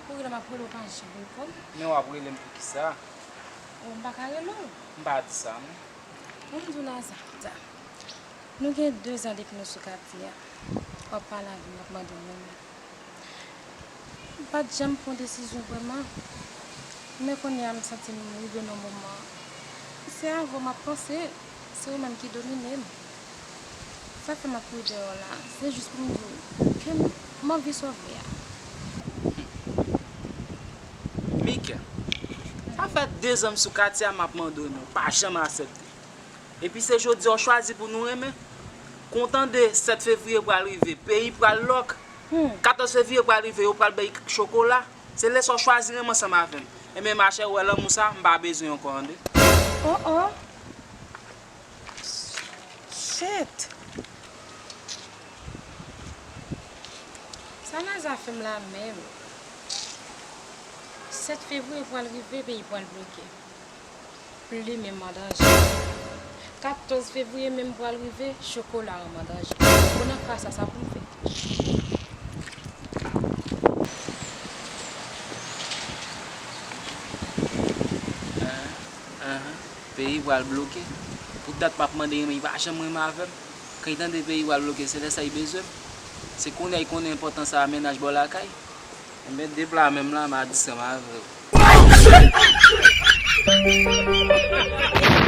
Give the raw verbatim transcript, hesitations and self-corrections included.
Pou rele m ap rele w pa janm reponn. Men w ap rele m pou ki sa? Ou m pa ka rele w. M pa di sa non. Pou m di w Nazarita, nou gen dezan depi nou sou katye a. W ap pale avè m, w ap mande m renmen. M pa t janm pran desizyon vrèman. Men kounye a m santi m rive nan moman. Se avè w m ap panse, se ou menm ki domine m. Sa fè m ap kouri dèyè w la, se jis pou m di w ke m, m anvi sove a. Mika, sa fè dezan m sou katye a m ap mande w renmen, w pa janm aksepte. Epi se jodi a w chwazi pou nou renmen. Kon w tande sèt fevriye pral rive, peyi pral lòk. Katòz fevriye pral rive, yo pral bay chokola. Se lè sa w chwazi renmen ansanm avè m. Enben machè, ou wè lanmou sa, m pa bezwen ankò tande. Oh oh. Shit. Sa Naza fè m la menm? Sèt fevriye pral rive, peyi pral bloke. Plim menm an danje. Katòz fevriye menm pral rive, chokola menm an danje. Bon, nan ka sa, sa pou m fè? Ahan, ahan. Peyi pral bloke. Pou dat m ap mande renmen, li pa janm renmen avè m. Kan li tande peyi pral bloke, se lè sa li bezwen m. Se kounye a li konnen enpòtans a mennaj bò lakay. Enben, de pla menm la, m a di sa m avè w.